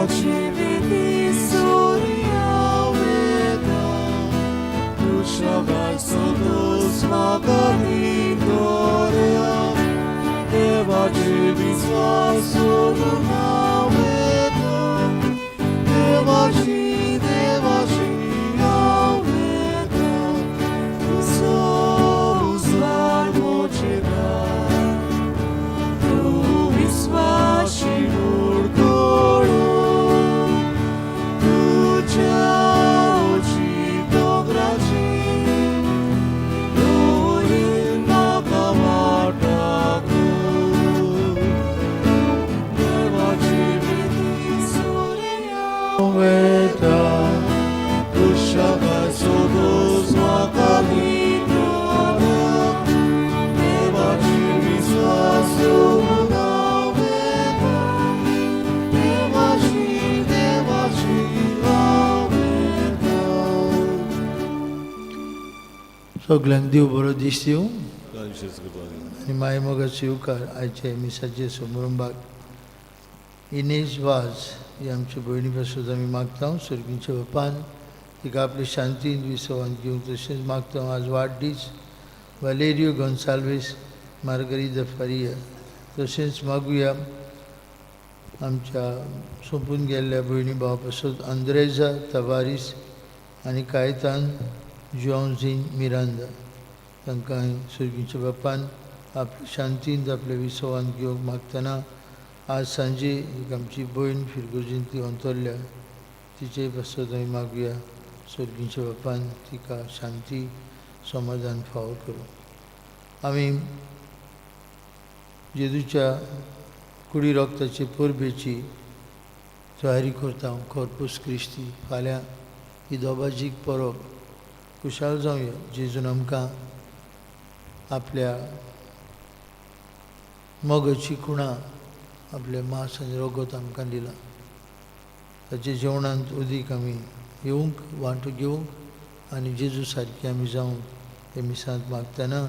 देवाची विधी सुर्या वयता, तुज्या संतोष म्हाका दवरया. देवाची विस्वास सोडून हांव वयता, देवाची देवाची हांव वयता, तुजो उजवाड म्हजेर. तूं विस्वाशी उरतलो, तुज्या उंची दोंगराचेर दवरील म्हाका वाटाक. देवाची विधी सुर्या वयता, तुज्या संतोष म्हाका दवरया. देवाची विस्वास सोडून हांव वयता, देवाची देवाची हांव वयता. सगल्यांक देव बरो दीस दिवं आनी माय मोगाचो येवकार आयच्या मिसाचे समारंभाक. इनेज वाज ही आमच्या भयणी पासून आमी मागता, सर्गीच्या बापान तिका आपली शांतीन विसवान घेवंक. तशेंच मागता आज वाडदीस वालेरियो गोन्साल्वीस, मार्गरिदा फारिया. तशेंच मागुया आमच्या सोंपून गेल्ल्या भयणी भावा पासून, अंद्रेजा तवारीस आनी कायतान जुआंझीन मिरांदा. तांकां सर्गीच्या बापान आपल्या शांतीन आपल्या विसवान घेवंक मागतना, आज सांजे एक आमची भयण फिरगोजीन ती अंतरल्या, तिचे पासत आमी मागुया, सर्गीच्या बापान तिका शांती समाधान फावो करूं. आमी जेजूच्या कुडी रक्ताचे परबेची तयारी करता, कॉर्पूस क्रिस्ती. फाल्यां ही दोबाजीक परब. खुशाल जावया, जेजून आमकां आपल्या मोगाची खुणा, आपलें मांस आनी रगत आमकां दिलां. ताच्या जेवणांत उदीक आमी येवंक, वांटो घेवंक आनी जेजू सारकी आमी जावंक हे मिसांत मागतना,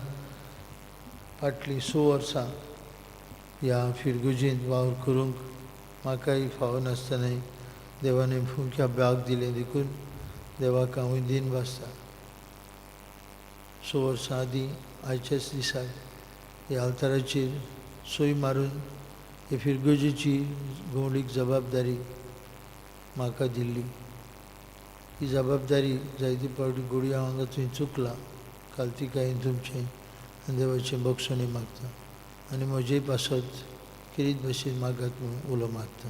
फाटलीं 6 वर्सां ह्या फिरगुजींत वावर करूंक म्हाकाय फावो नासतनाय देवान फुंक्या भाग दिलें, देखून देवाक हांवूय दीन भासता. 6 वर्सां आदीं आयच्याच दिसाक ह्या आल्ताराचेर सोय मारून हे फिरगोजेची घोवळीक जबाबदारी म्हाका दिल्ली. ही जबाबदारी जायते फावटी घोडी हांव हांगा थंय चुकलां, कालतिकायेन तुमचें आनी देवाचें बक्षणी मागता आनी म्हजे पासत खेरीत भशेन मागात म्हणून उलो मारता.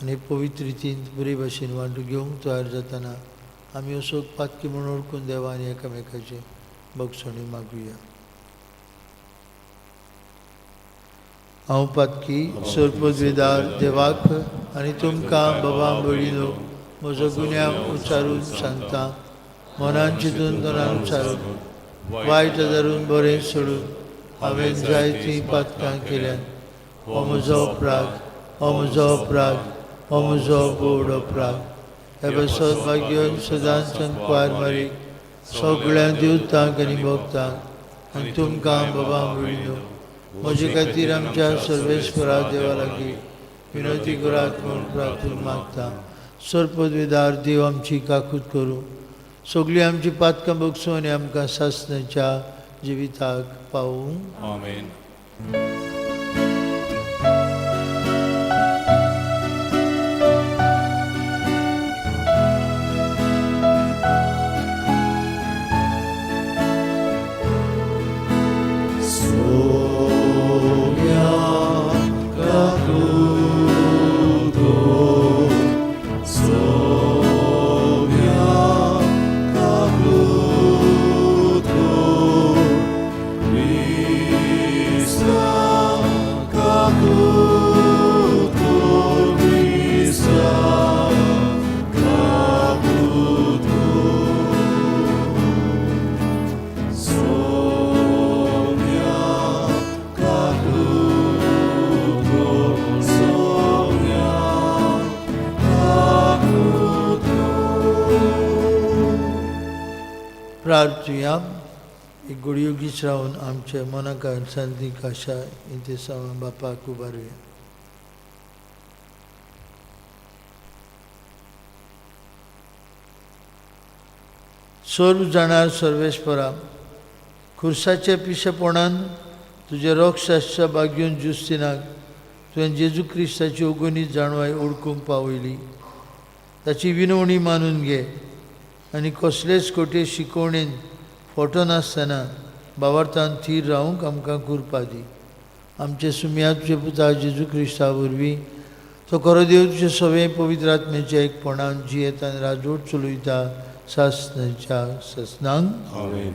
आनी पवित्र रितीन बरे भशेन वांटो घेवंक तयार जातना आमी असो पातकी म्हूण वळखून देवा आनी एकामेकाचें बक्षणी मागुया. हांव पातकी सरपदवेदार देवाक आनी तुमकां बाबा भयणीनो म्हजो गुन्यांव उच्चारून सांगता. मनान चिंतून, तोंडान उच्चारून, वायट धरून, बरें सोडून हांवें जायतीं पातकां केल्यात. हो म्हजो अपराध, हो म्हजो अपराध, हो म्हजो व्हड अपराध. हे पासत भाग्योन सदांच कुवार मारीक, सगळ्या देवतांक आनी भक्तांक आनी तुमकां बाबा भयणीनो म्हजे खातीर आमच्या सर्वेस्परा देवा लागीं विनवती करात म्हूण प्रार्थून मागता. सरपदवेदार देव आमची काकूत करूं, सगळीं आमची पातकां बगसूं आनी आमकां सासणाच्या जिविताक पावूं. आमेन. सोम्या काकुतो, सोम्या काकुतो, क्रिस्ता काकुतो, क्रिस्ता काकुतो. सोम्या काकुतो, सोम्या काकुतो. प्रार्थुया. एक घडयो गीच रावन आमच्या मनाक शांती आशा इंतेसांव बापाक उबारुया. सर्व जाणार सर्वेस्परा, खुर्साच्या पिशेपणान तुज्या रोगशास्त्रा बागेवन जुस्तिनाक तुवें जेजू क्रिस्ताची ओगोनी जाणवाय ओळखूंक पावयली. ताची विनवणी मानून घे आनी कसलेच खोटे शिकवणेन फोटो नासतना बावार्थान थीर रावंक आमकां कृपा दी. आमचे सुमया तुजे पुता जेजू क्रिस्ता वरवीं तो खरो देव तुजे सगळे पवित्र आत्म्याच्या एकपणान जियेत आनी राजवट चलयता सासनाच्या ससनांक. आमेन.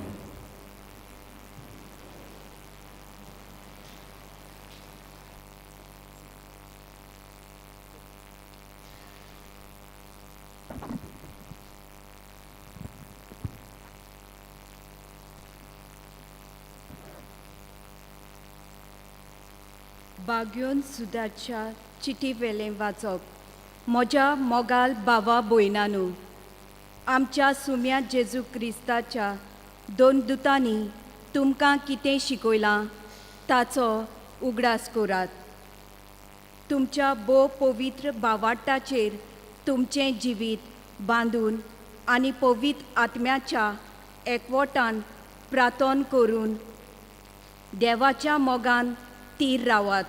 बाग्योन सुदाच्या चिटी वेलें वाचप. म्हज्या मोगाल भावा भयणानू, आमच्या सुम्या जेजू क्रिस्ताच्या दोन दुतांनी तुमकां कितें शिकयलां ताचो उगडास करात. तुमच्या भोव पवित्र भावार्ताचेर तुमचें जिवीत बांदून आनी पवित्र आत्म्याच्या एकवटान प्रार्थन करून देवाच्या मोगान तीर रावात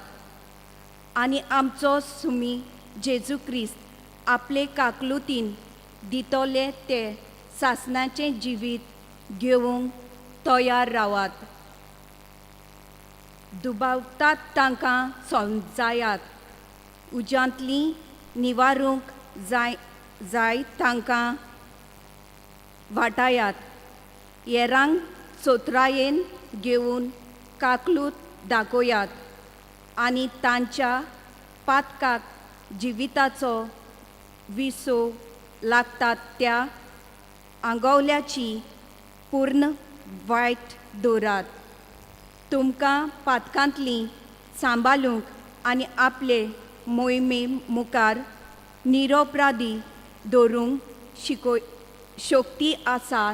आनी आमचो सुमी जेजू क्रिस्त आपले काकलुतीन दितले ते सासणाचें जिवीत घेवंक तयार रावात. दुबावतात तांकां समजायात, उज्यांतलीं निवारूंक जाय जाय तांकां वाटायात, येरांक सोत्रायेन घेवन काकलूत दाखयात आनी तांच्या पातकाक जिविताचो विसो लागतात त्या आंगवल्याची पूर्ण वायट दवरात. तुमकां पातकांतलीं सांबाळूंक आनी आपले मोहिमे मुखार निरोपराधी दवरूंक शिकोय शक्ती आसा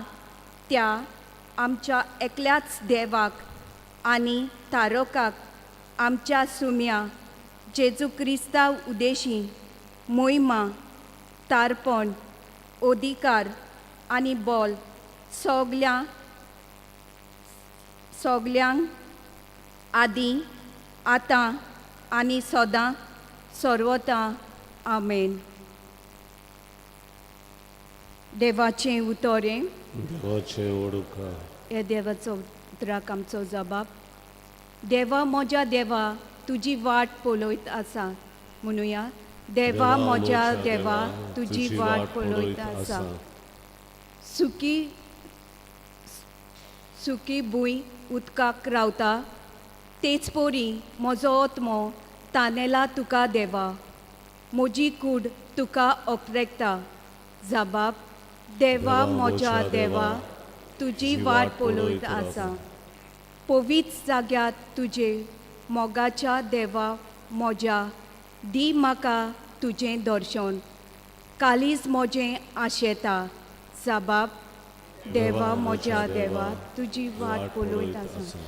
त्या आमच्या एकल्याच देवाक आनी तारकाक आमच्या सुम्या जेजू क्रिस्ता उदेशी मोहिमा तारपण अधिकार आनी बोल सगल्या सगल्यांक आदी आतां आनी सदां सर्वता. आमेन. देवाचें उतरें. देवाचें ओडुका. हे देवाचो उतराक आमचो जबाब. देवा म्हज्या देवा तुजी वाट पळयत आसा. म्हणुया, देवा म्हज्या देवा तुजी वाट पळयत आसा. सुकी सुकी भूंय उदकाक रावता तेच परी म्हजो आत्मो तानेला तुका देवा, म्हजी कूड तुका ओकरेकता. जबाब, देवा म्हज्या देवा तुजी वाट पळयत आसा. पवित्र जाग्यार तुजे मोगाच्या देवा म्हज्या दी म्हाका तुजें दर्शन, कालीज म्हजें आशेता. जबाब, देवा म्हज्या देवा तुजी वाट पळयत आसा.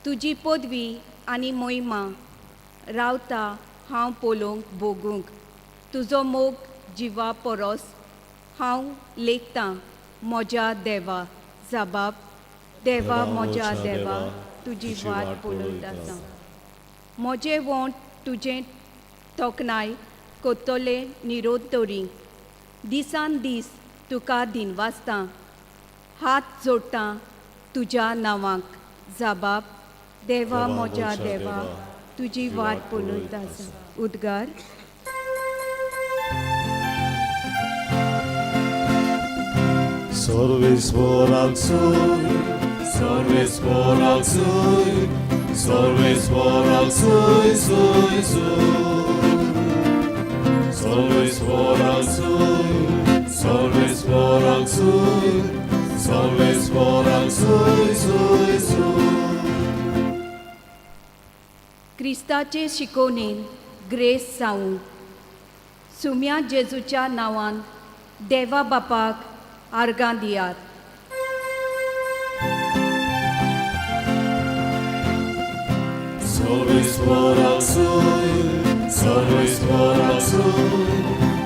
तुजी पदवी आनी मोहिमा रावता हांव पळोवंक भोगूंक, तुजो मोग जिवा परस हांव लेखतां म्हज्या देवा. जबाब, देवा म्हज्या देवा तुजी वाट पळयत आसा. म्हजें वोंट तुजें तोखणाय कोत्तले निरोध तरी, दिसान दीस तुका दिनवासतां, हात जोडटा तुज्या नांवाक. जबाब, देवा म्हज्या देवा तुजी वाट पळयत आसा. उद्गार. सर्वेस्पराक सुय, सर्वेस्पराक सुय, सर्वेस्पराक सुय सुय सुय. सर्वेस्पराक सुय, सर्वेस्पराक सुय, सर्वेस्पराक सुय सुय सुय. क्रिस्ताचे शिकोवणेन ग्रेस जावूं. सुम्या जेजूच्या नांवान देवा बापाक आर्गां दियात. सर्वेस्पराक सुय, सर्वेस्पराक सुय,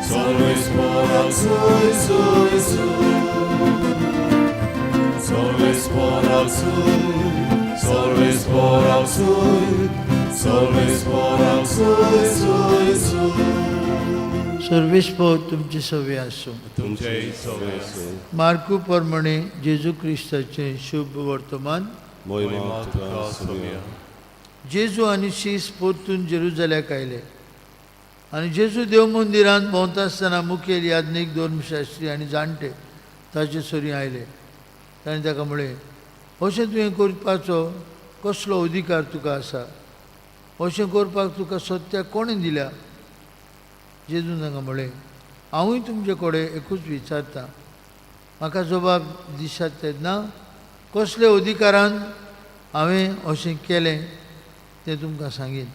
सर्वेस्पराक सुय सुय सुय. Solves por sui, solves por sui, sui, sui. सर्वेस्पोर तुमचे सवे आसूं. तुमचे सवे आसूं. मार्कू प्रमाणे जेजू क्रिस्ताचें शुभ वर्तमान. मोहिमा तुका सोम्या. जेजू आनी शीस परतून जेरुजाल्याक आयले आनी जेजू देव मंदिरांत भोंवता आसतना मुखेल याज्ञीक, धर्मशास्त्री आनी जाणटे ताचे सरीं आयले. ताणें ताका म्हळें, अशें तुवें करपाचो कसलो अधिकार तुका आसा? अशें करपाक तुका सत्या कोणें दिल्या? जेजून तांकां म्हळें, हांवूय तुमचे कडेन एकूच विचारतां, म्हाका जबाब दिसात तेन्ना कसल्या अधिकारान हांवें अशें केलें तें तुमकां सांगीन.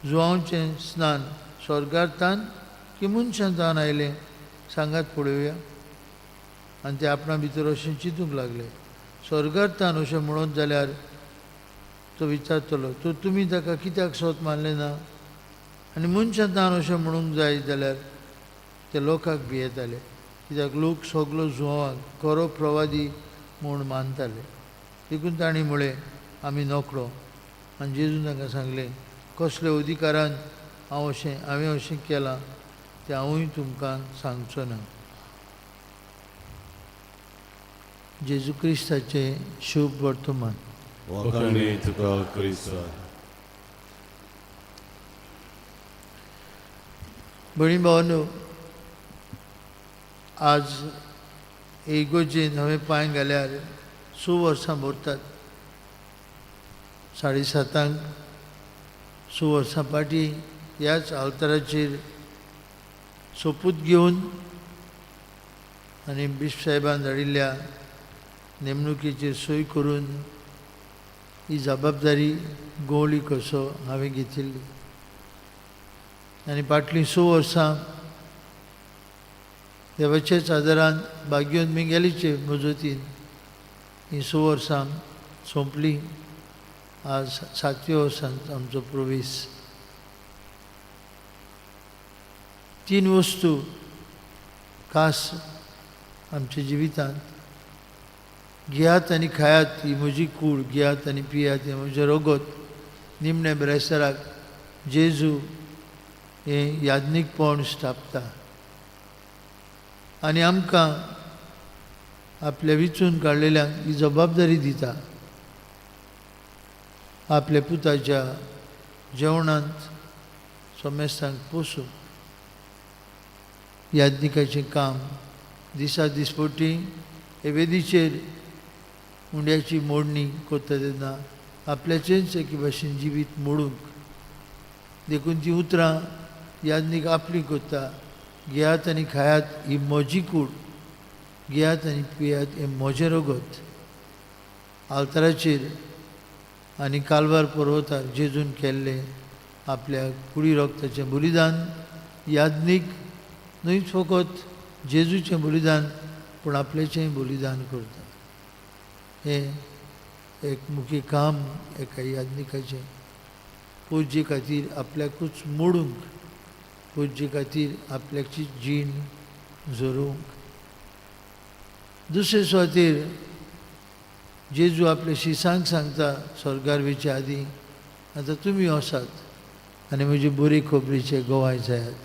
जुवांवचें स्नान स्वर्गार्थान की मनशांतान आयलें, सांगात पळोवया. आनी ते आपणा भितर अशें चिंतूंक लागले, स्वर्गार्थान अशें म्हणत जाल्यार तो विचारतलो, तर तुमी ताका कित्याक सोत मानलें ना? आनी मनशांतान अशें म्हणूंक जाय जाल्यार ते लोकांक भियेताले, कित्याक लोक सगलो जुवांक खरो प्रवादी म्हूण मानताले. देखून तांणी म्हळें, आमी नकळो. आनी जेजून तांकां सांगलें, कसल्या अधिकारान हांव अशें हांवें अशें केलां तें हांवूय तुमकां सांगचो ना. जेजू क्रिस्ताचें शुभ वर्तमान. वाखाणणी तुका क्रिस्ता. भयणी भावांनो, आज इगोजेन हांवें पांय घाल्यार 6 वर्सां भरतात. 7:30 6 वर्सां फाटीं ह्याच आल्ताराचेर सोपूत घेवन आनी बिश्प साहेबान धाडिल्ल्या नेमणुकेचेर सय करून ही जबाबदारी गोवली कसो हांवें घेतिल्ली. आनी फाटलीं 6 वर्सां देवाच्याच आदारान बाग्योन मिंगेलीचे मजतीन हीं 6 वर्सां सोंपलीं. आज 7व्या वर्सांत आमचो प्रवेश. 3 वस्तू खास आमच्या जिवितांत, घेयात आनी खायात ही म्हजी कूड, घेयात आनी पियात हें म्हजें रगत. निमणे ब्रेसराक जेजू हें याज्ञीकपण स्थापता आनी आमकां आपल्या विचून काडलेल्यांक ही जबाबदारी दिता. आपल्या पुताच्या जेवणांत सोमेस्तांक पोसूं. याज्ञिकाचें काम दिसा दिसपटी हे वेदीचेर उंड्याची मोडणी करता तेन्ना आपल्याचेंच एके भाशेन जिवीत मोडूंक, देखून ती उतरां याज्ञीक आपली करता, घेयात आनी खायात ही म्हजी कूड, घेयात आनी पियात हें म्हजें रगत. आल्ताराचेर आनी कालवार पर्वतार जेजून केल्लें आपल्या कुडी रगताचें बलिदान याज्ञीक न्हयच फकत जेजूचें बलिदान पूण आपल्याचेंय बलिदान करता. हें एक मुख्य काम एका याज्ञिकाचें, पुजे खातीर आपल्याकूच मोडूंक, पुजे खातीर आपल्याची जीण झरोवंक. दुसरे सुवातेर जेजू आपल्या शिसांक सांगता स्वर्गार वयचे आदीं, आतां तुमी वसात आनी म्हजी बरी खबरीचे गोवाय जायात.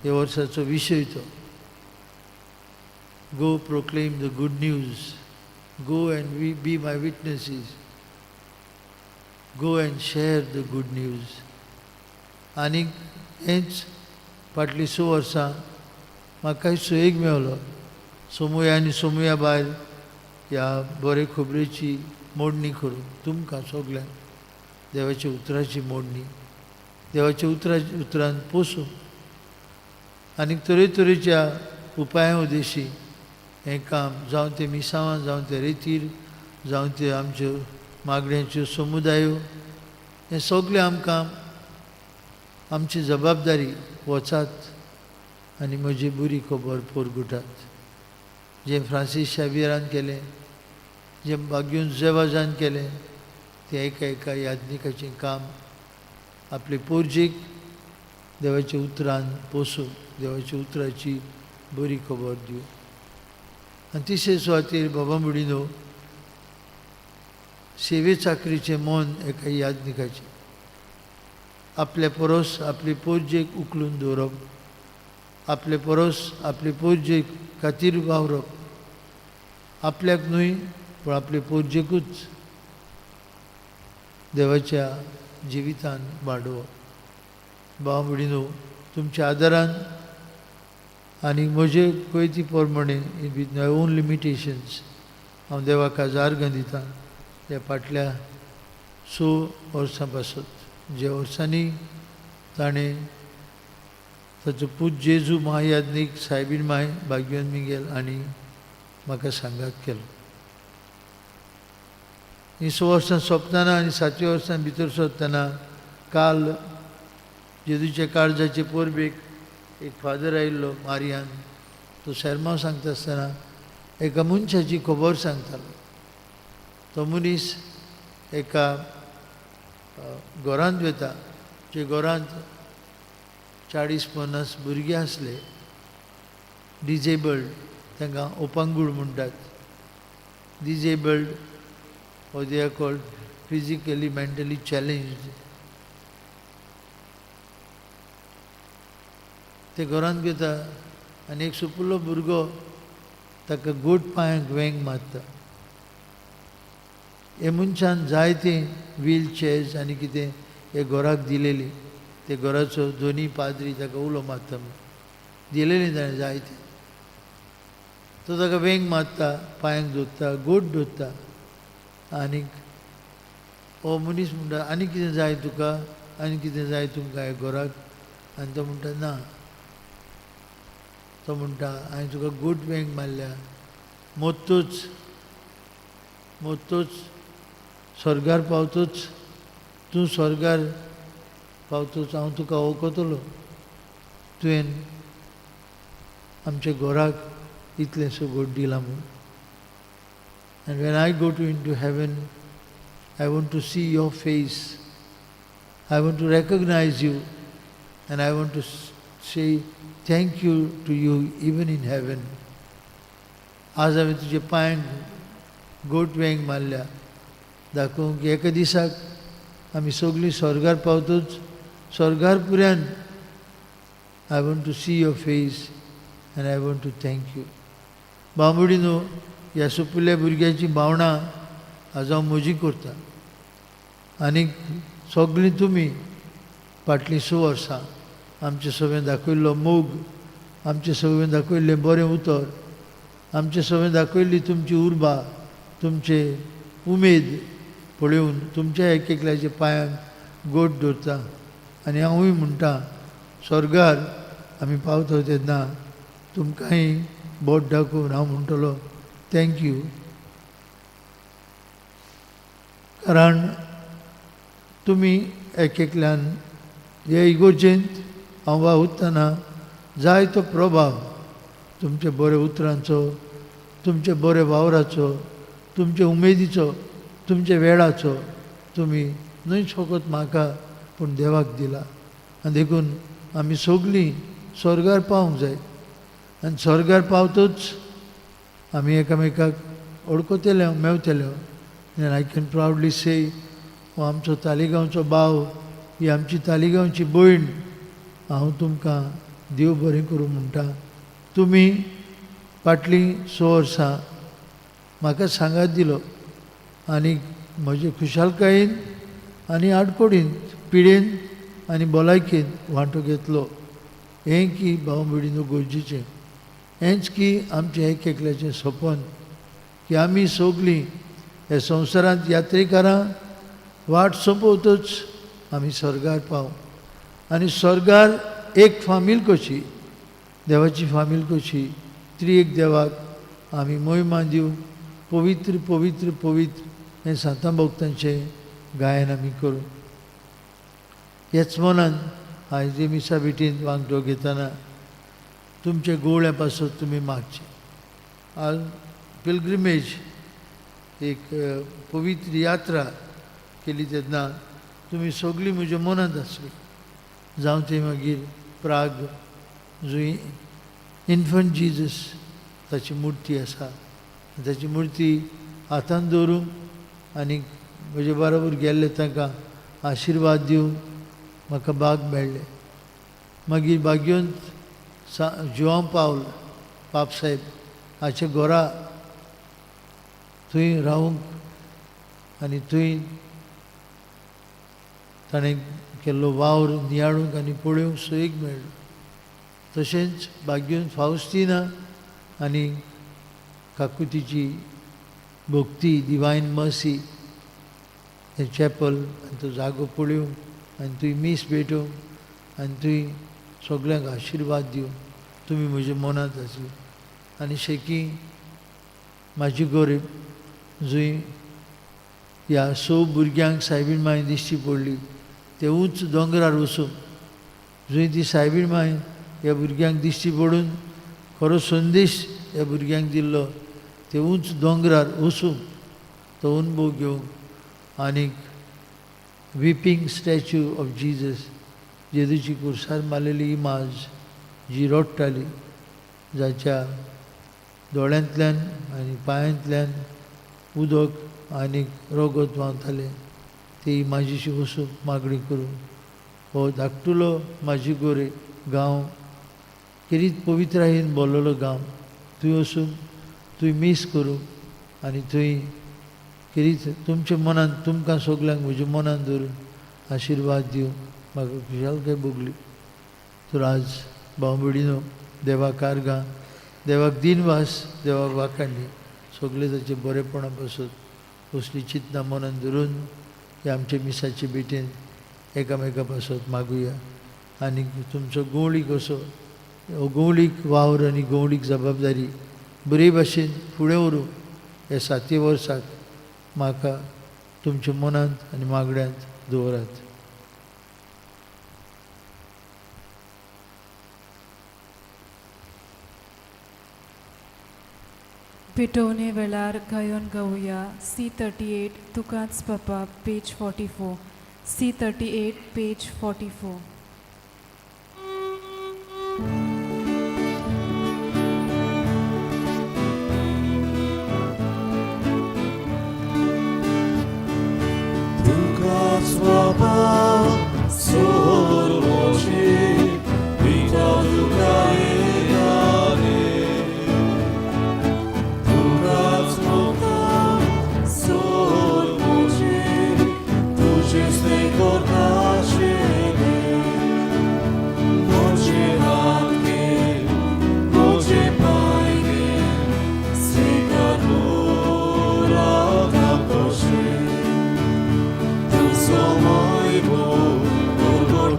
ह्या वर्साचो विशय तो, go proclaim the good news, go and be my witnesses, go and share the good news. आनीक हेंच फाटलीं 6 वर्सां म्हाकाय सुयोग मेवलो सोमुया आनी सोमुया भायर ह्या बरे खबरेची मोडणी करूं तुमकां सगल्यांक, देवाच्या उतराची मोडणी, देवाच्या उतरान पोसूं आनी तरेतरेच्या उपायां उद्देशी हें काम, जावं तें मिसांवां, जावं तें रेतीर, जावं तें आमच्यो मागण्यांच्यो समुदायो, हें सगळें आमकां आमची जबाबदारी. वचात आनी म्हजी बरी खबर पोरगुटात. जें फ्रांसीस शावियरान केलें, जें बाग्यून जेवाजान केलें, तें एका एका याज्ञिकाचें काम आपले पोरजेक देवाच्या उतरान पोसूं, देवाच्या उतराची बरी खबर दिवं. आनी तिसरे सुवातेर बाबा मुडीनो सेवे चाकरीचें मन एका याज्ञिकाचें. आपले परोस आपली पोरजेक उखलून दवरप, आपले परोस आपली पोरजेक खातीर वावरप, आपल्याक न्हय पूण आपले पोरजेकूच देवाच्या जिवितान वाडोवप. भाव भयणीनो, तुमच्या आदारान आनी म्हजे कोयती प्रमाणे, विथ my own limitations, हांव देवाक आर्गां दितां त्या फाटल्या 6 वर्सां पासत, ज्या वर्सांनी ताणें ताचो पूत जेजू महायाज्ञीक सायबीन माय भाग्यवन मिगेल आनी म्हाका सांगात केलो. ही 6 वर्सां सोंपतना आनी 7व्या वर्सां भितर सरतना काल जेजूच्या काळजाचे परबेक एक फादर आयिल्लो मारियान. तो शेरमांव सांगता आसतना एका मनशाची खबर सांगतालो. तो मनीस एका घरांत वता, जे घरांत 40-50 भुरगे आसले, डिजेबल्ड, तांकां ओपांगूळ म्हणटात, disabled or they are called physically mentally challenged. ते घरांत घेता आनी एक सुपुल्लो भुरगो ताका गोट पांयांक वेंग मारता. हे मनशान जायते व्हील चेयर्स आनी कितें हे घराक दिलेली, ते घराचो दोनी पाद्री ताका उलो मारता म्हूण दिलेली ताणें जायते. तो ताका वेंग मारता, पांयांक धरता, गोट धरता आनीक हो मनीस म्हणटा, आनी कितें जाय तुका, आनी कितें जाय तुमकां ह्या घराक? आनी तो म्हणटा ना. तो म्हणटा हांवें तुका गोट वेंग मारल्या, मोत्तूच मोत्तूच स्वर्गार पावतूच, तूं स्वर्गार पावतूच हांव तुका वळखतलो, तुवें आमच्या घराक इतलें सगळं दिलां म्हूण. And when I go to into heaven, I want to see your face. I want to recognize you, and I want to say thank you to you even in heaven. आज हांवें तुजे पांयांक गोट वेंग मारल्या दाखोवंक की एका दिसाक आमी सगळीं स्वर्गार पावतूच, स्वर्गार पुऱ्यान I want to see your face and I want to thank you. बांबुडीनो, ह्या सुपुल्ल्या भुरग्याची भावनां आज हांव म्हजी करता आनी सगळीं तुमी फाटलीं 6 वर्सां आमचे सगळें दाखयल्लो मोग, आमचे सगळें दाखयल्लें बरें उतर, आमचे सगळें दाखयल्ली तुमची उर्बा, तुमचे उमेद पळोवन तुमच्या एक एकल्याच्या पांयांक गोट दवरता आनी हांवूय म्हणटा स्वर्गार आमी पावता तेन्ना तुमकांय बोट दाखोवन हांव म्हणटलो thank you. कारण तुमी एक एकल्यान हे इगोर्जेंत हांव वावुरतना जायतो प्रभाव तुमच्या बऱ्या उतरांचो, तुमच्या बऱ्या वावराचो, तुमच्या उमेदीचो, तुमच्या वेळाचो तुमी न्हय फकत म्हाका पूण देवाक दिला. आनी देखून आमी सगळीं स्वर्गार पावूंक जाय आनी स्वर्गार पावतूच आमी एकामेकाक वळखतले, मेवतले. And I can proudly say, हो आमचो तालिगांवचो भाव, ही आमची तालिगांवची भयण, हांव तुमकां देव बरें करूं म्हणटा. तुमी फाटलीं 6 वर्सां म्हाका सांगात दिलो आनी म्हजे खुशालकायेन आनी आडकोडीन, पिडेन आनी भलायकेन वांटो घेतलो. हें की भाव भयणीनो गरजेचें, हेंच की आमचें एक एकल्याचें सपन की आमी सगळीं ह्या संवसारांत यात्रेकारां वाट सोंपोवतच आमी स्वर्गार पाव आनी स्वर्गार एक फामील कशी, देवाची फामील कशी, त्रिएक देवाक आमी मोहिमा दिवन पवित्र पवित्र पवित्र हें सांतां भक्तांचें गायन आमी करूं. ह्याच मनान आयज मिसा भेटींत वांटो घेतना तुमच्या गोळ्या पासत तुमी मागचें. आज पिलग्रिमेज एक पवित्र यात्रा केली तेन्ना तुमी सगळीं म्हज्या मनांत आसली. जावं तें मागीर प्राग जंय इन्फंट जिजस ताची मुर्ती आसा, ताची मुर्ती हातान दवरूंक आनी म्हजे बरोबर गेल्ले तांकां आशिर्वाद दिवन म्हाका बाग मेळ्ळें. मागीर बागयोन जुआंव पावल पापसाहेब हाचे घरा थंय रावूंक आनी थंय ताणें केल्लो वावर नियाळूंक आनी पळोवंक सोयीक मेळ्ळो. तशेंच बागयोन फावस्तिना आनी काकुतीची भक्ती डिवायन मर्सी हें चॅपल आनी तो जागो पळोवंक आनी थंय मीस भेटोवंक आनी थंय सगल्यांक आशिर्वाद दिवंक तुमी म्हज्या मनांत आसली. आनी शेकी म्हाजी गोरीब जंय ह्या स भुरग्यांक सायबीण माय दिश्टी पडली ते उंच दोंगरार वचून जंय ती सायबीण माय ह्या भुरग्यांक दिश्टी पडून खरो संदेश ह्या भुरग्यांक दिल्लो ते उंच दोंगरार वचूंक तो अनुभव घेवंक आनीक विपींग स्टॅच्यू ऑफ जिजस जेजूची कुर्सार मारलेली इमाज जी रडटाली जाच्या दोळ्यांतल्यान आनी पांयांतल्यान उदक आनी रगत व्हांवतालें ती इमाजीशी वचून मागणी करून हो धाकटुलो म्हाजी गोरे गांव खेरीत पवित्रायेन भरलेलो गांव थंय वचून थंय मीस करूंक आनी थंय खेरीत तुमच्या मनान तुमकां सगल्यांक म्हज्या मनान धरून आशिर्वाद दिवंक म्हाका खुशालकाय भोगली. तर आज भाव भयणीनो देवाक कारगां देवाक दिनवास देवाक वाखाणणी सगळे ताचे बरेपणा पासत असली चिंतना मनान धरून ह्या आमच्या मिसाचे भेटेन एकामेका पासत मागुया. आनी तुमचो गवळीक असो हो गवळीक वावर आनी गवळीक जबाबदारी बरे भाशेन फुडें व्हरूंक ह्या सातय वर्साक म्हाका तुमच्या मनांत आनी मागण्यांत दवरात. भेटवणे वेळार गायोन गावया C38 तुकाच बापा पेज 44 C38 page 44. तुकाच बापा सोरमोची पिता तुका येणारे तुकाच बापा सोरमोची तुझेच ते करताशिले मोजे हात घे मोजे पाय घे स्वीकार कशे तुझो मोय भोग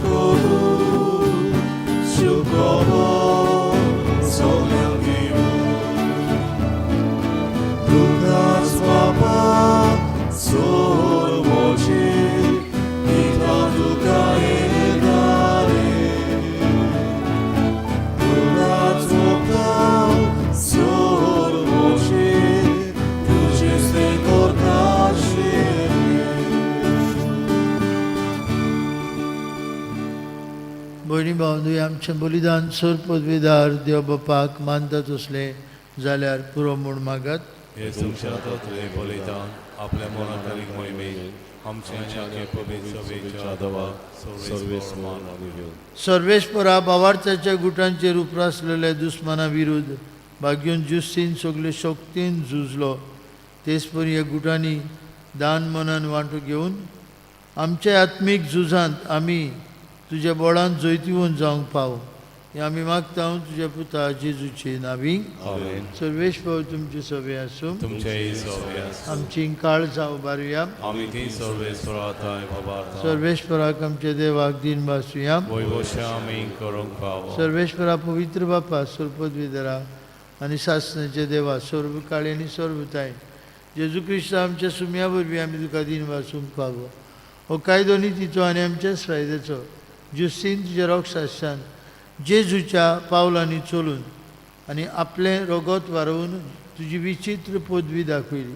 करू शुक्रवार सगळ्यांक दिवं तुकाच बापा सोरमोची पिता तुका येणारे तुकाच बापा सोरमोची तुझेच ते करताशिले. भयणी भावंदू आमचें बलिदान सर पदवेदार देव बापाक मानता तसलें जाल्यार पुरो म्हूण मागात. हे तुमच्या हातांतलें बलिदान आपल्या मनाक आनी मोहिमेक आमच्या आनी आमच्या पवित्र सभेच्या देवाक सर्वेस्पर मान आनी घेवन. सर्वेस्परा भावार्थाच्या गुटांचेर उप्रासलेल्या दुस्माना विरुद्ध भाग्योन जुस्तीन सगळे शक्तीन झुजलो तेच परी ह्या गुटांनी दान मनान वांटो घेवन आमच्या आत्मीक झुजांत आमी तुज्या बोळान जैतिवंत जावंक पाव हें आमी मागता तुज्या पुता जेजूचे नावी. आमेन. सर्वेस्पर तुमचे सवे आसूं. तुमचेय सवे आसूं. आमची काळजां उबारुया. आमी ती सर्वेस्परा थंय भावार्था सर्वेस्पराक आमच्या देवाक दिन भासुया. वैवशे आमी करूंक फावो. सर्वेश्वरा पवित्र बापा सर्वपदवीधरा आनी सासणाचे देवा सर्व काळी आनी सर्वताय जेजू क्रिस्त आमच्या सुम्या वरवीं आमी तुका दिन वासूंक फावो हो कायदो नितीचो आनी आमच्याच फायद्याचो जुस्तीन तुज्या रोगशास्त्रान जेजूच्या पावलांनी चलून आनी आपलें रगत वारोवन तुजी विचित्र पदवी दाखयली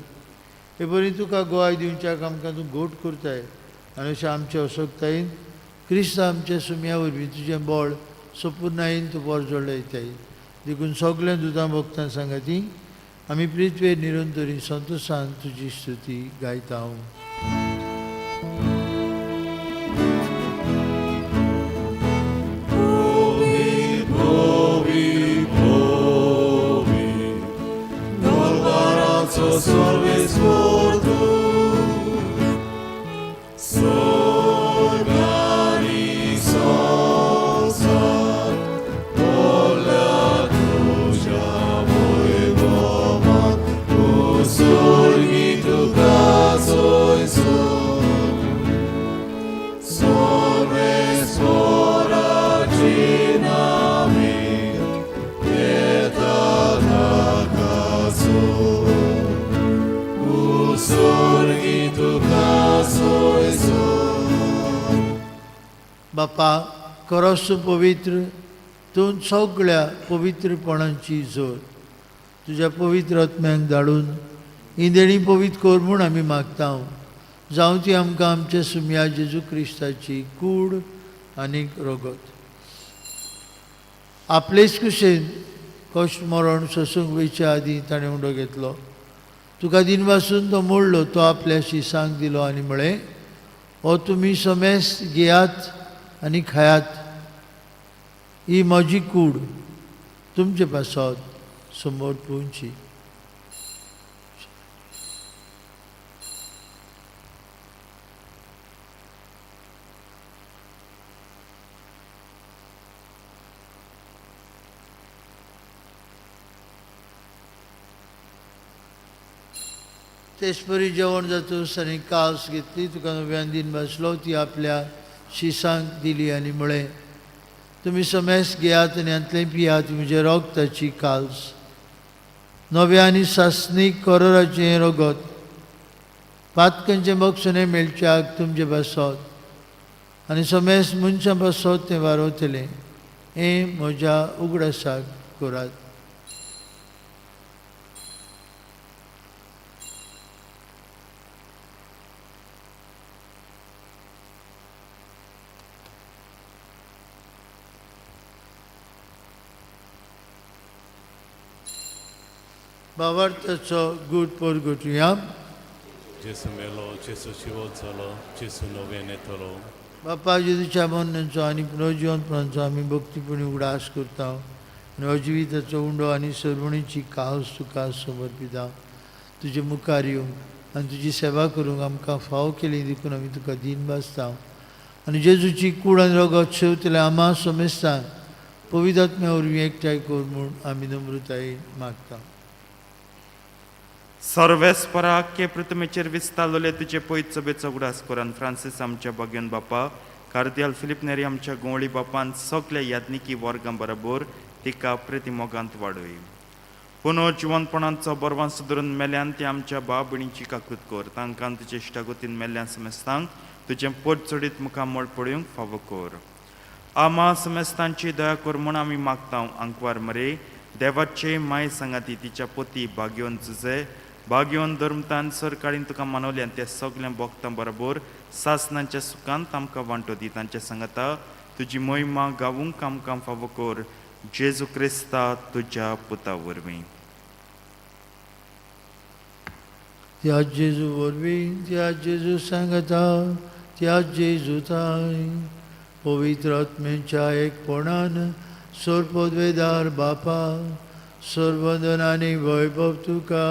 हे बरी तुका गोवाय दिवच्याक आमकां तूं घोट करताय आनी अशें आमचे असक्तायेन क्रिस्त आमच्या सुम्या वरवीं तुजें बळ सपुर्णायेन तूं पोरजोडयताय देखून सगळ्या दुदां भक्तां सांगाती आमी पृथ्वेर निरंतरी संतोशान तुजी स्तुती गायता. बापा करोस पवित्र तूं सगळ्या पवित्रपणाची जोर तुज्या पवित्र आत्म्यांक धाडून ही देणी पवित्र कर म्हूण आमी मागता. जावं ती आमकां आमच्या सुमया जेजू क्रिस्ताची कूड आनी रगत. आपलेच कुशेन कश्ट मरण सोसूंक वयच्या आदीं ताणें उंडो घेतलो. तुका दिनवासून तो मोडलो, तो आपल्या शिसांक दिलो आनी म्हळें, हो तुमी समेस्त घेयात आनी खायात, ही म्हजी कूड तुमचे पासत समोर पुंची. तेचपरी जेवण जातूच आनी कास घेतली, तुका नव्यान दिन बसलो, ती आपल्या शिसांक दिली आनी म्हळें, तुमी समेस्त घेयात आनी हांतलें पियात, म्हजें रगताची काल्स, नव्या आनी सासणीक करोराचें रगत, पातकांचें बक्षणें मेळच्याक तुमचे पासत आनी समेस्त मनशां पासत तें वारवतलें. हें म्हज्या उगडासाक करात. भावार्थाचो गूट परगटुया. जेसू मेलो, जेसू जिवोत जालो, जेसू नव्यान येतलो. बापा जेजूच्या मरणाचो आनी पुनर्जिवनपणाचो आमी भक्तीपणी उगडास करता आनी हो जिविताचो उंडो आनी सर्वणीची कास तुका समर्पिता. तुजे मुखार येवंक आनी तुजी सेवा करूंक आमकां फावो केली देखून आमी तुका दीन भासता. आनी जेजूची कूड आनी रगत शेवतले आमा समेस्तांक पवित्र आत्म्या वरवीं एकठांय कर म्हूण आमी नम्रतायेन मागता. सर्वेस्परा के पृथ्वीचेर विस्तारलेले तुजे पयत सभेचो उगडास करून फ्रांसीस आमच्या बागेन बापा, कार्दियाल फिलीप नेरी आमच्या गोंवळी बापान सगल्या याज्ञिकी वर्गां बरोबर तिका प्रतिमोगांत वाडय. पुनर्जिवनपणाचो बरवान सुदरून मेल्यान ती आमच्या भाव भयणीची काकूत कर. तांकां तुजे इश्टागतीन मेल्ल्यान समेस्तांक तुजें पोट चडीत मुखामळ पळोवंक फावो कर. आमा समेस्तांची दया कर म्हूण आमी मागता. आंकवार मरे देवाचे माय सांगाती तिच्या पोती भाग्योन जुजे भाग्योन धर्मतान सरकारीन तुका मानवल्यान त्या सगळ्या भोगतां बरोबर सासनांच्या सुखांत आमकां वांटो दी. तांच्या सांगाता तुजी मोहिमा गावूंक आमकां फावो कर. जेजू क्रिस्ता तुज्या पुता वरवीं. त्या जेजू वरवीं, त्या जेजू सांगता, त्या जेजू ताय पवित्र आत्म्याच्या एकपणान सर्वपदवेदार बापा, सर्वंदन आनी वैभव तुका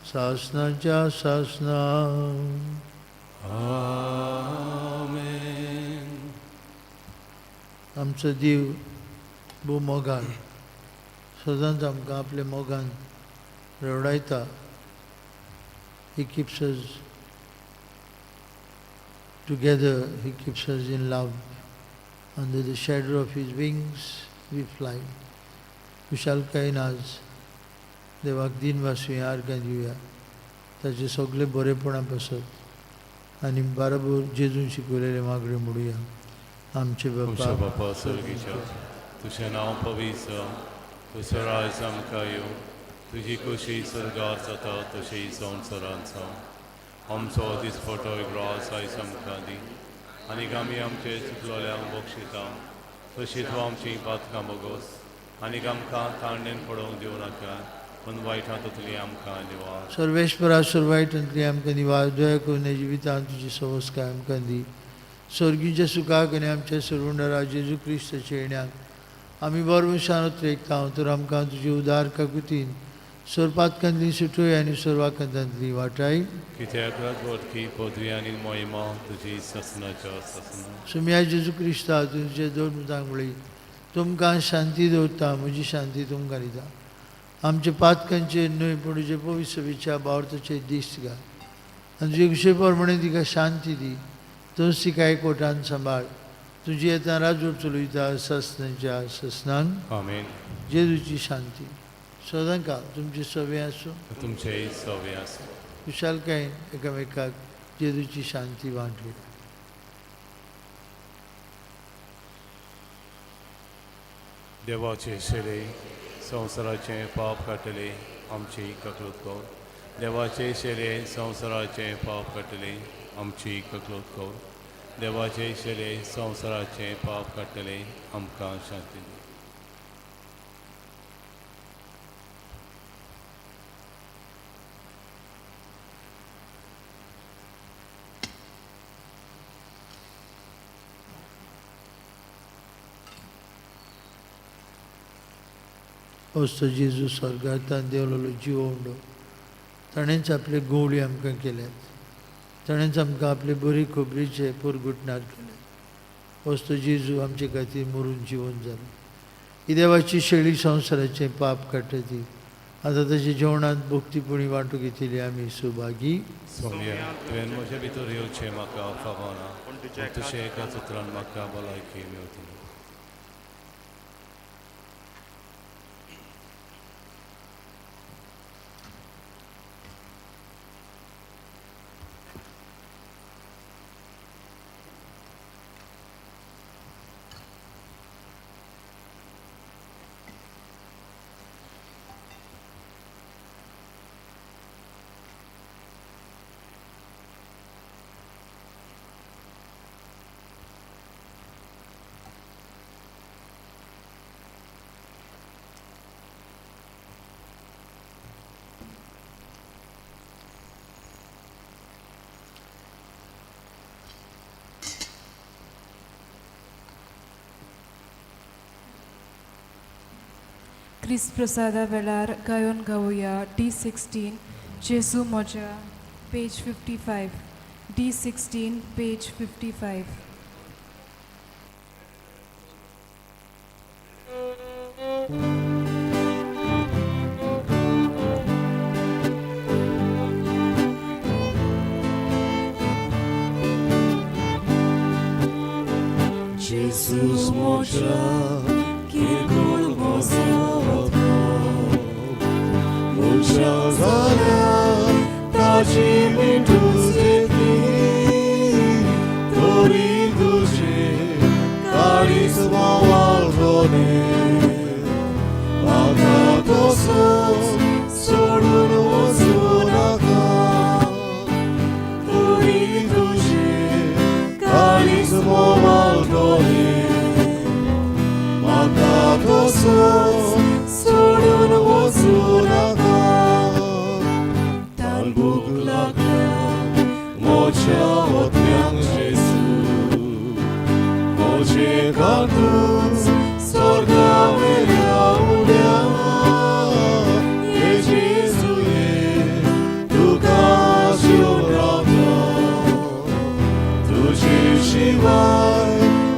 सासनाच्या सासना. आमेन. आमचो देव भोव मोगान सदांच आमकां आपल्या मोगान रेवडायता. He keeps us together, He keeps us in love. Under the shadow of His wings we fly. खुशालकायेन आज देवाक दिन वासुया, आर्गां दिवया ताचे सगळे बरेपणा पासत आनी बाराबर जेजून शिकवलेले मागण्यो म्हणुया. आमचे आमच्या बापा बापा सर्गीच्या, तुजें नांव पवित्र जावं, तुजो राज आमकां येवं, तुजी खोशी सर्गार जाता तशी संवसारांत जावं. आमचो दिसपटो ग्रास आयज आमकां दी आनी आमी आमचे चुकलोल्यांक बक्षिता तशी तूं आमची पातकां बोगोस आनी आमकां तांडेन पडोवंक दिवं नाका, पूण वायट हातूंतली आमकां निवार. सर्वेश्वरा सर्वायटांतली आमकां निवार. दया करून ह्या जिवितांत तुजी सवस्काय आमकां दी. स्वर्गीच्या सुखाक आनी आमच्या सरवंडरा जेजू क्रिस्ताच्या येण्याक आमी बरवशान उतरेकता. तर आमकां तुजी उदार काकुतीन सोरपातकांतली सुटोय आनी सोरवाकांतांतली वाटाय. कित्याक राजवटकी पदवी आनी मोहिमा तुजी ससनाच्या ससना. सुम्या जेजू क्रिस्ता तुमचे दोन मुतांक म्हळी, तुमकां शांती दवरता, म्हजी शांती तुमकां दिता. आमचे पातकांचेर न्हय पूण तुजे पवित्र बावर्थाचेर दिश्ट घाल आनी तुजे कुशे प्रमाणे तिका शांती दी. तूंच तिका एकवटान सांबाळ. तुजी येता राजवट चलयता ससनाच्या ससनान. आमेन. जेजूची शांती सदांकाळ तुमची सवे आसूं. तुमचेय सवे आसूं. खुशालकायेन एकामेकाक जेजूची शांती वांटली. देवाचे शेले संवसाराचें पाप काडटले आमची ककलूत कर. देवाचे शेले संवसाराचें पाप काडटले आमची ककलूत कर. देवाचे शेले संवसाराचें पाप काडटले आमकां शांती दी. असो जेजू स्वर्गांतल्यान देंवलेलो जिवो उंडो. ताणेंच आपले गवळी आमकां केल्यात. ताणेंच आमकां आपले बरी खबरीचे पुरगुटणार केले. असो जेजू आमचे खातीर मरून जिवन जालो. ही देवाची शेळी संवसाराचें पाप काडटा ती. आतां ताच्या जेवणांत भक्तीपणी वांटू घेतली आमी सुभागी. सोम्या, तुवें म्हजे भितर येवचें म्हाका फावना, पूण तुजें एका उतरान म्हाका भलायकी मेवतली. क्रिस्त प्रसादा वेळार गायोन गावया D16 जेजू म्हज्या, पेज 55. D16 page 55. Jesus moja kirkul mozotko Moja zara taji mituzeti Tori duše karis mawalrone Akatosos sodun osunaka Tori duše karis mawalrone Akatosos sodun osunaka Talbuk laka moja otmiang Jesu Moje kantus sorga velia ulia Ye Jesu ye tuka shivrata Tuji shivai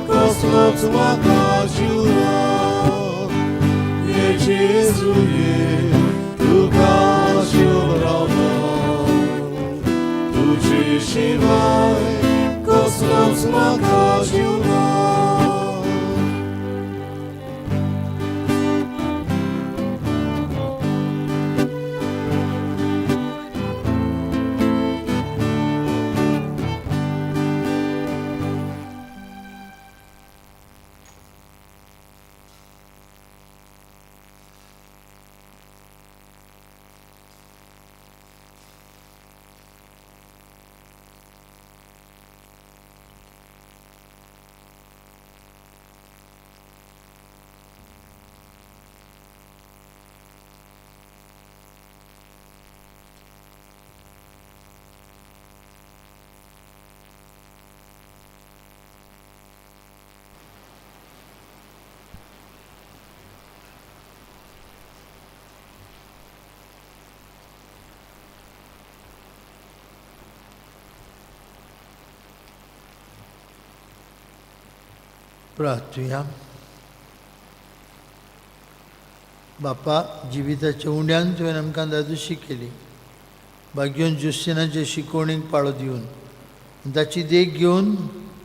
koslots makashura Ye Jesu ye tuka shivrata Tuji shivai koslots makashura. प्रार्थुया. बापा, जिविताच्या उंड्यान तुवें आमकां दादोशी केली. भाग्योन जुस्तिनाचे शिकवणीक पाळो दिवन आनी ताची देख घेवन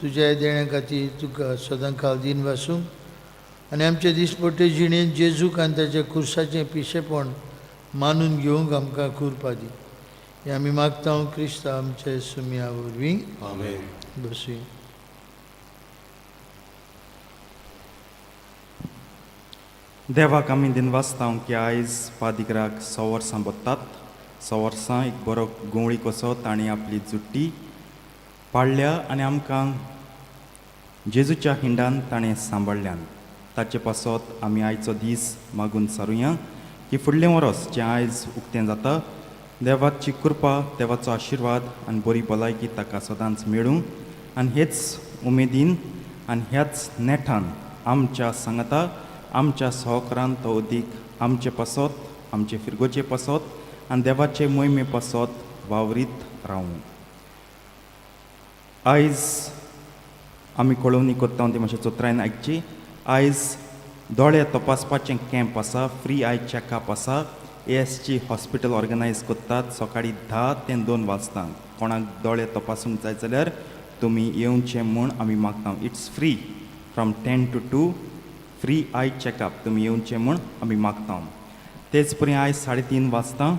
तुज्या देण्या खातीर तुका सदां दीन वासूंक आनी आमचे दिसपट्टे जिणेंत जेजूक आनी ताच्या खुर्साचें पिशेपण मानून घेवंक आमकां कुरपा दी. हें आमी मागता क्रिस्तांव आमचे सुमया वरवीं. आमेन. बसुया. देवाक आमी दिनवासता की आयज पादिगराक 100 वर्सां बत्तात. 100 वर्सां एक बरो गोंवळी कसो तांणी आपली जुट्टी पाळ्ळ्या आनी आमकां जेजूच्या हिंडान ताणें सांबाळ्ळ्यान. ताचे पासत आमी आयचो दीस मागून सारुया की फुडलें वरोस जें आयज उक्तें जाता, देवाची कृपा, देवाचो आशिर्वाद आनी बरी भलायकी ताका सदांच मेळूं आनी हेच उमेदीन आनी ह्याच नेठान आमच्या सांगाता आमच्या सहकारान तो अदीक आमचे पासत, आमचे फिरगोचे पासत आनी देवाचे मोहिमे पासत वावरीत रावूं. आयज आमी कळोवणी करता ती मातशें चोत्रायन आयकची. आयज दोळे तपासपाचें कॅम्प आसा, फ्री I checkup आसा. ASG hospital organise करतात सकाळीं 10 ते 2 वाजता. कोणाक दोळे तपासूंक जाय जाल्यार तुमी येवचें म्हूण आमी मागता. It's free from 10 to 2, free eye checkup. तुमी येवचें म्हूण आमी मागता. तेच परी आयज 3:30 वाजता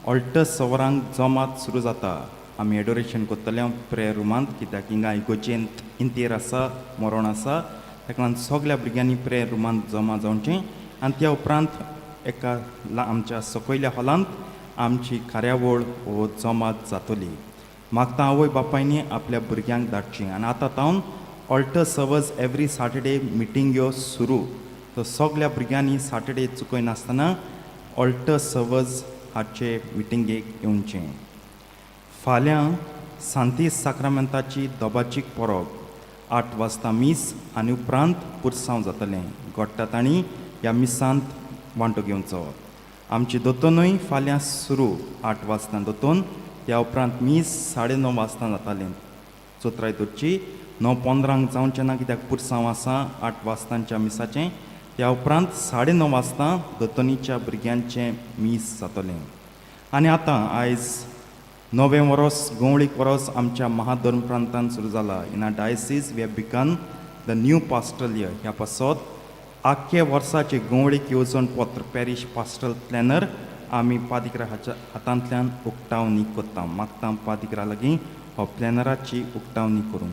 ऑल्टर सवरांक जमात सुरू जाता. आमी एडोरेशन करतले प्रेयर रुमांत, कित्याक हिंगा इगोजेंत इंतेर आसा, मरण आसा. ताका लागून सगल्या भुरग्यांनी प्रेयर रुमांत जमा जावचें आनी त्या उपरांत एका आमच्या सकयल्या हॉलांत आमची कार्यावळ हो जमात जातली. मागता आवय बापायनी आपल्या भुरग्यांक धाडची. आनी आतां तावन ऑल्टर सर्वस एवरी सॅटर्डे मिटींग्यो सुरू. तर सगल्या भुरग्यांनी सॅटर्डे चुकयनासतना ऑल्टर सर्वस हाचे मिटिंगेक येवचें. फाल्यां सांती साक्रामेंताची दोबाचीक परब, 8 वाजता मीस आनी उपरांत पुरसांव जातलें. गोडटा तांणी ह्या मिसांत वांटो घेवचो. आमची दोतोनूय फाल्यां सुरू 8 वाजता दोतोन, त्या उपरांत मीस 9:30 वाजता जातालें. चोत्राय दवरची 9:15 जावचें ना, कित्याक पुरसांव आसा 8 वाजतांच्या मिसाचें. त्या उपरांत 9:30 वाजता दोतोनीच्या भुरग्यांचें मीस जातलें. आनी आतां आयज नवें वरोस, गोंवळीक वरोस आमच्या महाधर्म प्रांतान सुरू जाला. In our diocese we have begun the new pastoral year. ह्या पासत आख्खे वर्साचे गोंवळीक येवजण पत्र, पॅरीश पास्टरल प्लॅनर, आमी पादिग्रा हाच्या हातांतल्यान उक्तावणी करता. मागता पादिग्रा लागीं हो प्लॅनराची उक्तावणी करूं.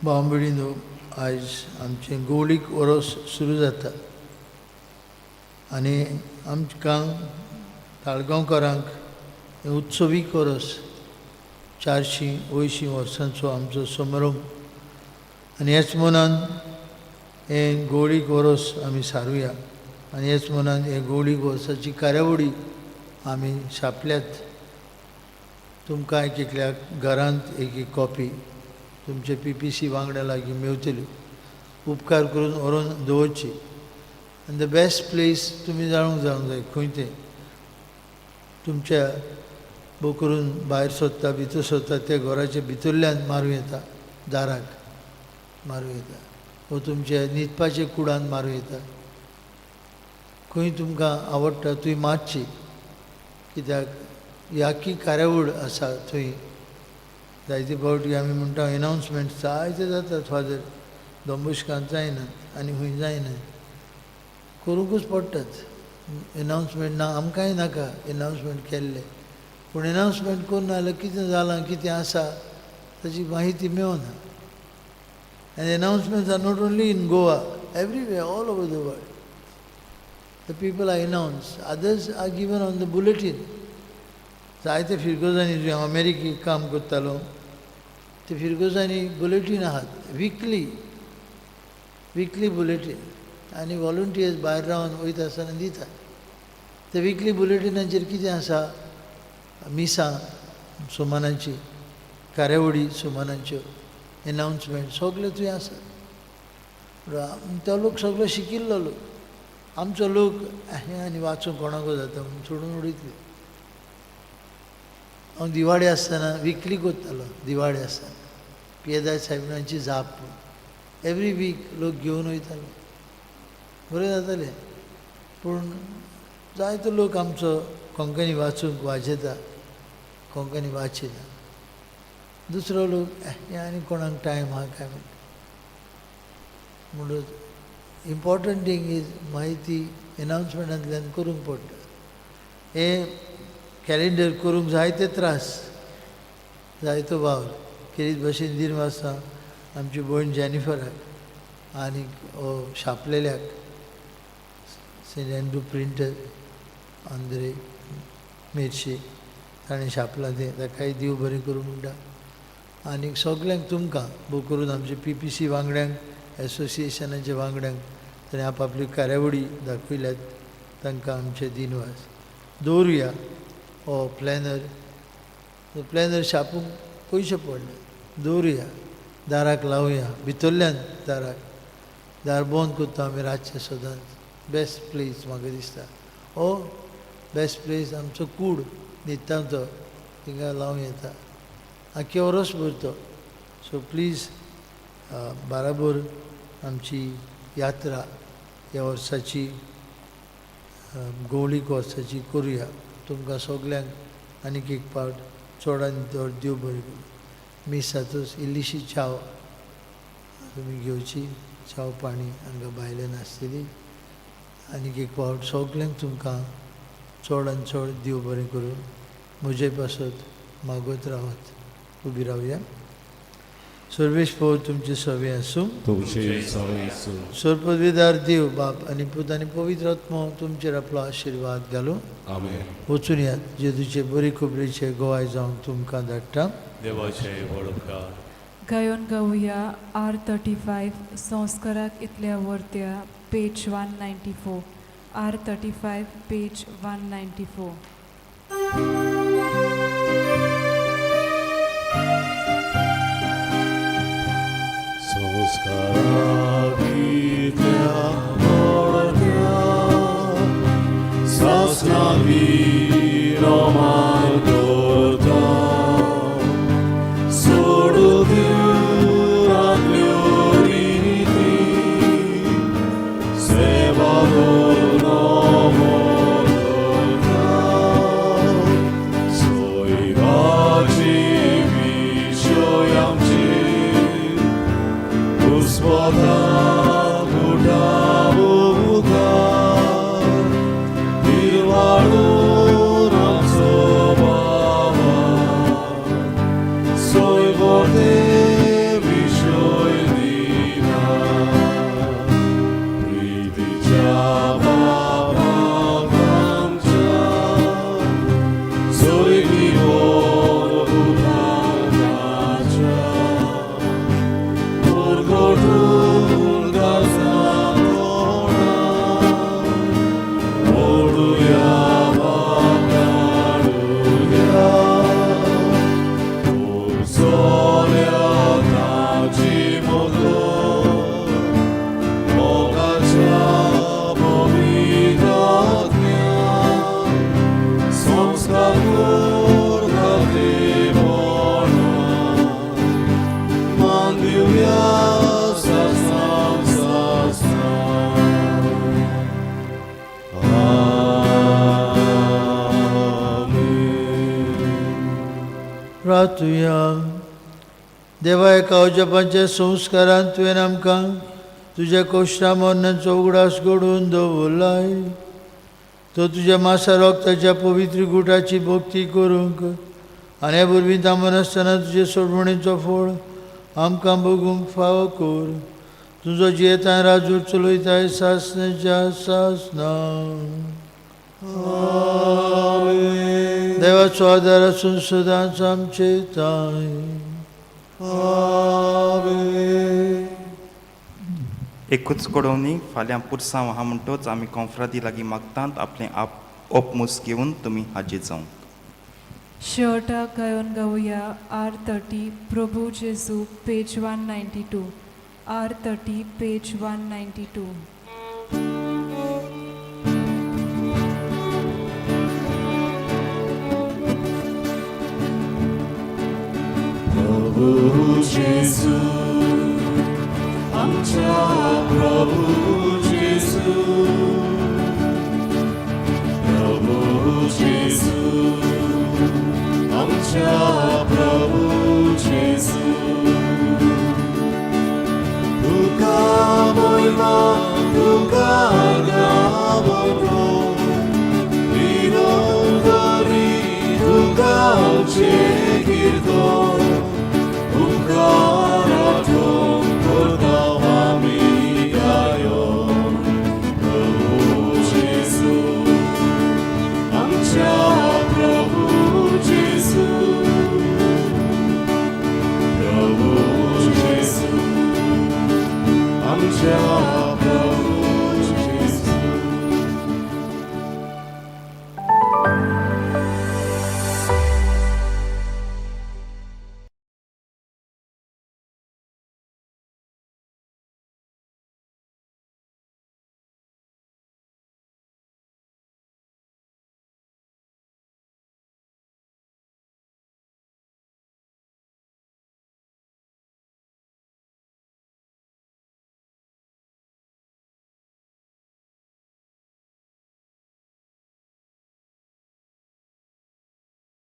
भाव भयणींनो, आयज आमचें गोवळीक वरोस सुरू जाता आनी आमकां ताळगांवकारांक हें उत्सवीक वरोस, 480 वर्सांचो आमचो समारंभ आनी ह्याच मनान हें गोवळीक वरोस आमी सारुया आनी ह्याच मनान हे गोवळीक वर्साची कार्यावळी आमी छापल्यात. तुमकां एक एकल्याक घरांत एक एक कॉपी तुमचे PPC वांगडा लागीं मेवतली. उपकार करून व्हरून दवरची. आनी the best place तुमी जाणूंक जावंक जाय खंय तें, तुमच्या भोव करून भायर सोदता भितर सोदता त्या घराच्या भितरल्यान मारूं येता, दाराक मारूं येता, वो तुमच्या न्हिदपाच्या कुडान मारूं येता. खंय तुमकां आवडटा थंय मारची, कित्याक ह्या कार्यावळ आसा थंय जायते फावटी आमी म्हणटा एनावन्समेंट जायते जातात, फादर दोंबुशकांत जायना आनी खंय जायना, करूंकूच पडटात एनावन्समेंट. ना आमकांय नाका एनावन्समेंट केल्लें, पूण एनावन्समेंट करूं ना जाल्यार कितें जालां, कितें आसा ताची म्हायती मेळना. And announcements are not only in Goa, everywhere, all over the world. The people are announced. Others are given on the bulletin. जायते फिरगोजांनी, जे हांव अमेरिकेक काम करतालो, ते फिरगोजांनी बुलेटीन आहात, विकली विकली बुलेटीन, आनी वॉलंटियर्स भायर रावन वयता आसतना दितात. ते विकली बुलेटिनाचेर कितें आसा, मिसां सुमानाची, कार्यावळी सुमानांच्यो, एनावन्समेंट सगळें थंय आसा. तो लोक सगळो शिकिल्लो लोक. आमचो लोक हें आनी वाचूंक कोणाकू जाता म्हणून सोडून उडयतले. हांव दिवाळे आसतना विकली करतालो. दिवाळे आसतना पियेदाय सायबिणाची जाप एवरी वीक लोक घेवन वयताले, बरें जातालें. पूण जायतो लोक आमचो कोंकणी वाचूंक वाजेता, कोंकणी वाचिना. दुसरो लोक हें आनी कोणाक टायम आहा काय म्हणटा. म्हणून इम्पॉर्टंट थींग is म्हायती एनावन्समेंटांतल्यान करूंक पडटा. हें कॅलेंडर करूंक जायते त्रास, जायतो वावर. खेरीत भशेन दीन वाजता आमची भयण जेनिफराक आनी छापलेल्याक, सेंट एन्ड्रू प्रिंटर आंद्रे मेर्शे, ताणें छापलां तें, ताकाय देव बरें करूं म्हणटा. आनी सगल्यांक तुमकां भोव करून आमचे पीपीसी वांगड्यांक, एसोसिएशनाच्या वांगड्यांक, ताणें आपआपली कार्यावळी दाखयल्यात, तांकां आमचे दिनवास. दवरुया हो प्लॅनर. प्लॅनर छापूंक पयशे पडले. दवरुया, दाराक लावया, भितरल्यान दाराक. दार बंद करता आमी रातचें सदांच. बेस्ट प्लेस म्हाका दिसता हो बेस्ट प्लेस. आमचो कूड न्हिदता तो थिंगा लावं येता, आख्खे वरस भर तो. सो प्लीज बाराबर आमची यात्रा ह्या वर्साची, गोवळीक वर्साची करुया. तुमकां सगल्यांक आनीक एक फावट चडान चड देव बरें करूं. मिसाचोच इल्लीशी च्याव तुमी घेवची, च्याव पाणी हांगा भायल्यान आसतली. आनीक एक फावट सगल्यांक तुमकां चड आनी चड देव बरें करूं. म्हजे पासत मागत रावात. उबी रावया. सर्वेस्पर तुमचे सवे आसूं. तुमचे सवे आसूं. सर्वपदवीदार देव बाप आनी पूत आनी पवित्र आत्मो तुमचेर आपलो आशिर्वाद घालूं. आमेन. वचून यात. जेजूचे बरी खबरेचे गोवाय जावंक तुमकां धाडटा. देवाचे व्हड उपकार. गायोन गावया आर 35, संस्काराक इतल्या वर्त्या, page 194. R 35, page 194. संस्काराक इतल्या व्हडत्या सासणा विरोमान करता, सोडून आपल्यो रिती, सेवा नमो करता. सोयराची विशय आमची पुष्पता उठावुकार, पिरवाडून आमचो बाबा सोयवते विशय दिना. प्रितीच्या बाबाक आमच्या सोयगिवन पुताच्या परगटून गाजा तोंडा, ओडुया बाकाडुया उरसोल्या ताची मोगो मोगाच्या पवित्र संस्कार करता देवणा, मान दिवया सासणां सासणां. आमेन. प्रार्थुया. देवा, एका अजपाच्या संस्कारान तुवें आमकां तुज्या कोश्टा मरणाचो उगडास घडोवन दवरलाय. तो तुज्या मासा रोगताच्या पवित्र गुटाची भक्ती करूंक आनी हे वरवीं थांबनासतना तुजे सोडवणेचो फळ आमकां भोगूंक फावो कर. तुजो जियेतां राजू चलयताय सासण्याच्या सासना. देवाचो आदार आसून सदांच आमचे ताय. एकूच कडवणी फाल्यां पुरसांव आहा म्हणटोच आमी कोंफ्रादी लागीं मागतात आपलें आप ओपमूस घेवन तुमी हाजीर जावंक. शेवटाक गायोन गावया आर 30 प्रभू जेजू पेज 192, आर 30 पेज 192. प्रभू जेजू आमच्या प्रभू जेजू, प्रभू जेजू आमच्या प्रभू जेजू, तुका मोयमा तुका गावो, विरोधरी तुका.